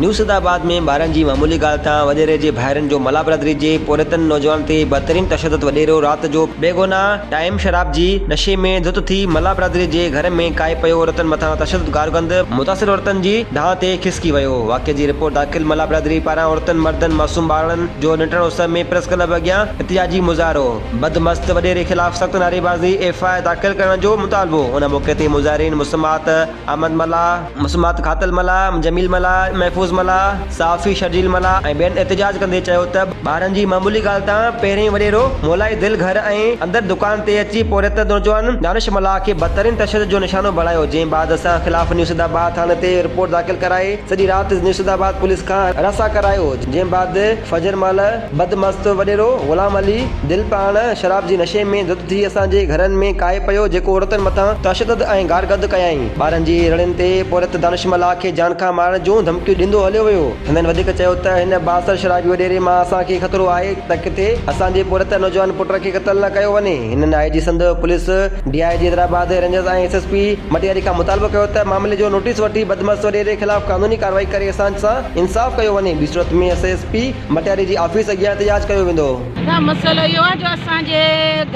نيوسيدآباد ۾ ٻارن جي معمولي ڳالهه تان وڏيري جي ڀائرن جو ملاح برادري جي پورهيتن نوجوان تي بدترين تشدد وڏيرو رات جو بيگناهه ٽائيم شراب جي نشي ۾ ڌت ٿي ملاح برادري جي گهر ۾ ڪاهي پيو عورتن مٿان تشدد گارگند متاثر عورتن جي دانهن تي کسڪي ويو واقعي جي رپورٽ داخل ملاح برادري پاران عورتن مردن معصوم ٻارڙن جو نٽهڻ اس ۾ پريس ڪلب اڳيان احتجاجي مظاهرو بدمست وڏيري خلاف سخت نعريبازي ايف I R داخل ڪرڻ جو مطالبو ان موقعي تي مظاهرين مسمات احمد ملاح، مسمات خاتل ملاح، جميل ملاح، محفوظ ملاح، صحافي شرجيل ملاح ۽ ٻين احتجاج ڪندي چيو ته ٻارن جي معمولي ڳالهه تان پهرين وڏيرو مولائي دل گهر ۽ اندر دڪان تي اچي پورهيت نوجوان دانش ملاح کي بدترين تشدد جو نشانو بڻايو جنهن بعد اسان خلاف نيوسيدآباد ٿاڻي تي رپورٽ داخل ڪرائي سڄي رات نيوسيدآباد پوليس کان هراسان ڪرايو جنهن بعد فجر مهل بدمست وڏيرو غلام علي دل پاڻ شراب جي نشي ۾ ڌت ٿي اسان جي گهرن ۾ ڪاهي پيو جيڪو عورتن مٿان تشدد ۽ گارگند ڪيائين. ٻارن جي رڙين تي پورهيت دانش ملاح کي جان کان مارڻ جون ڌمڪيون ڏيندو هليو ويو. هنن وڌيڪ چيو ته هن بااثر شرابي وڏيري مان اسان کي خطرو آهي ته ڪٿي اسان جي پورهيت نوجوان پٽ کي قتل نه ڪيو وڃي. هنن I G Sindh police, D I G Hyderabad rangers ۽ S S P Matiari کان مطالبو ڪيو ته معاملي جو نوٽيس وٺي بدمست وڏيري خلاف قانوني ڪارروائي ڪري اسان سان انصاف ڪيو وڃي ٻي صورت ۾ ايس ايس پي مٽياري جي آفيس اڳيان احتجاج ڪيو ويندو. ادا مسئلو اهو آهي جو اسان جي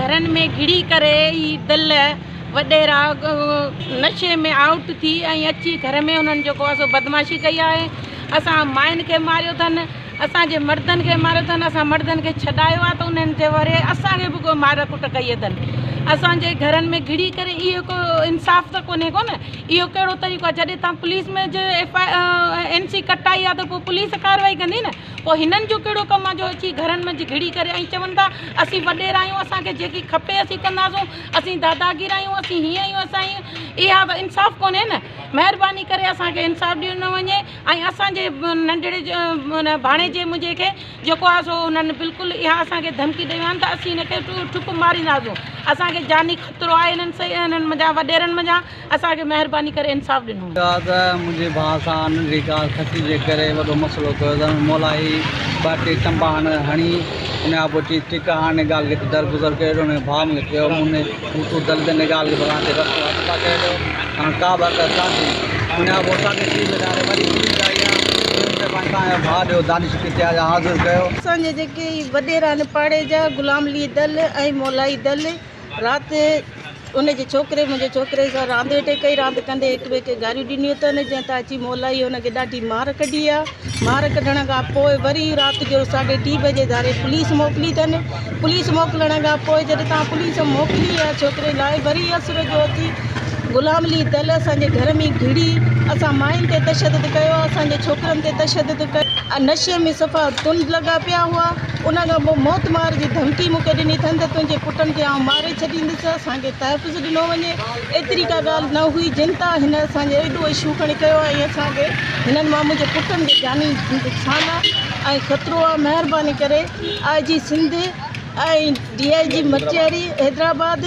گهرن ۾ گهڙي ڪري هي دل وڏيرا نشي ۾ آئوٽ ٿي ۽ اچي گهر ۾ انهن جيڪو آهي سو بدمعاشي ڪئي آهي اسان ماين کي ماريو اٿن اسان جي مردن کي ماريو اٿن اسان مردن کي ڇڏايو آهي ته انهن تي وري اسان کي به مار ڪٽ ڪئي اٿن اسان جي گهرن ۾ گهڙي ڪري اهو ڪو انصاف ته ڪونهي ڪو نه اهو ڪهڙو طريقو آهي جڏهن تان پوليس ۾ جي ايف I N C ڪٽائي آهي ته پوء پوليس ڪارروائي ڪندي نه پوء هنن جو ڪهڙو ڪم آ جو اچي گهرن منجهه گهڙي ڪري ۽ چون ٿا اسين وڏيرا آهيون اسان کي جيڪي کپي اسين ڪنداسون اسين داداگير آهيون اسين هيئن آهيون اسان هيئن اها ته انصاف ڪونهي نه مهرباني ڪري اسان کي انصاف ڏنو وڃي ۽ اسان جي ننڍڙي ڀاڻيجي منهنجي کي جيڪو آهي سو انهن بلڪل اها اسان کي ڌمڪي ڏئي ويا آهن ته اسين هن کي ٺپ مارينداسون اسان کي جاني خطرو آهي انهن انهن منجهان وڏيرن منجهان اسان کي مهرباني ڪري انصاف ڏنو وڃي. ته منهنجي ڀاء سان ننڍڙي ڳالهه کسي جي ڪري وڏو مسئلو ڪيو اٿن مولائي ٻه ٽي چنبا هڻ هڻي ان کان پوء چي ٺيڪ آ هاڻ ڳالهه کي تون درگذر ڪري ڏيو ان ڀاء مون کي چيو مون ني مون تون دل تي ڳالهه کي ڀلا تي رستو هٿ ٿا ڪري ڏيو هاڻ ڪا به حرڪت ڪانه ٿي ان کان پوء ساڍي ٽي بجي ڌاري وري پوليس آئي آ پوليس چيو پاڻ تان جو ڀاء ڏيو دانش ڪٿي آ جا حاضر ڪيو. اسان جا جيڪي وڏيرا آهن پاڙي جا غلام علي دل ۽ مولائي دل رات ان جي ڇوڪري منهنجي ڇوڪري سان راند ويٺي ڪئي راند ڪندي هڪ ٻئي کي گاريون ڏنيون اٿن جنهن تان اچي مولائي ان کي ڏاڍي مار ڪڍي آ مار ڪڍڻ کان پوء وري رات جو ساڍي ٽي بجي ڌاري پوليس موڪلي اٿن پوليس موڪلڻ کان پوء جڏهن تان پوليس موڪلي آ ڇوڪري لاء وري اسر جو اچي غلام علي دل اسان جي گهر ۾ گهڙي اسان ماين تي تشدد ڪيو اسان جي ڇوڪرن تي تشدد ڪيو نشي ۾ صفا تن لڳا پيا هئا ان کان پوء موت مار جي ڌمڪي مون کي ڏني اٿن ته تنهنجي پٽن کي آئون ماري ڇڏيندس اسان کي تحفظ ڏنو وڃي ايتري ڪا ڳالهه نه هئي جن تان هن اسان جي ايڏو اشو کڻي ڪيو آهي ۽ اسان کي هنن مان منهنجي پٽن کي جاني نقصان آهي ۽ خطرو آهي مهرباني ڪري I G Sindh ۽ D I G Matiari Hyderabad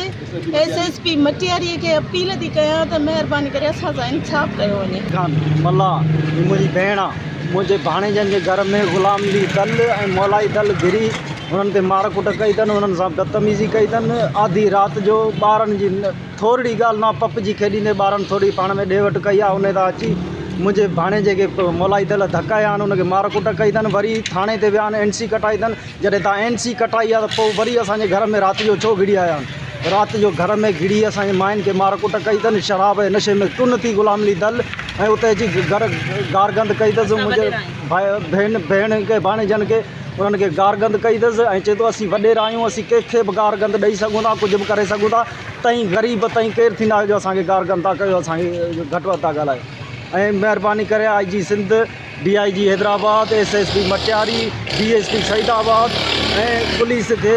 S S P Matiari کي اپيل ٿي ڪيان ته مهرباني ڪري اسان سان انصاف ڪيو وڃي. خان ملاح هي منهنجي ڀيڻ آ. منهنجي ڀاڻيجن جي گهر ۾ غلام علي دل ۽ مولائي دل گهري انهن تي مار ڪٽ ڪئي اٿن انهن سان بدتميزي ڪئي اٿن آڌي رات جو ٻارن جي ٿورڙي ڳالهه نا پپ جي کيڏيندي ٻارن ٿوري پاڻ ۾ ڏي وٺ ڪئي آ انهي تان اچي منهنجي ڀاڻيجي کي مولائي دل ڌڪايا آهن ان کي مار ڪٽ ڪئي اٿن وري ٿاڻي تي ويا آهن اين سي ڪٽائي اٿن جڏهن تان اين سي ڪٽائي آ ته پوء وري اسان جي گهر ۾ رات جو ڇو گهڙي آيا آهن رات جو گهر ۾ گهڙي اسان جي ماين کي مار ڪٽ ڪئي اٿن شراب جي نشي ۾ ٽن ٿي غلام علي دل ۽ اتي اچي گهر گارگند ڪئي اٿس منهنجي ڀاء ڀيڻ ڀيڻ کي ڀاڻيجن کي انهن کي گارگند ڪئي اٿس ۽ چئي ٿو اسين وڏيرا آهيون اسين ڪنهن کي به گارگند ڏئي سگهون ٿا ڪجهه به ڪري سگهون ٿا تئين غريب تئين ڪير ٿيندا آهيو جو اسان کي گارگند ٿا ڪيو اسان کي گهٽ وڌ ٿا ڳالهايو ۽ مهرباني ڪري I G Sindh D I G Hyderabad, S S P Matiari, D S P Saeedabad ۽ police کي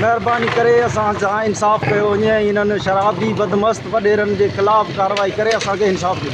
مهرباني ڪري اسان سان انصاف ڪيو وڃي ۽ انهن شرابي بدمست وڏيرن جي خلاف ڪارروائي ڪري اسان کي انصاف ڏنو.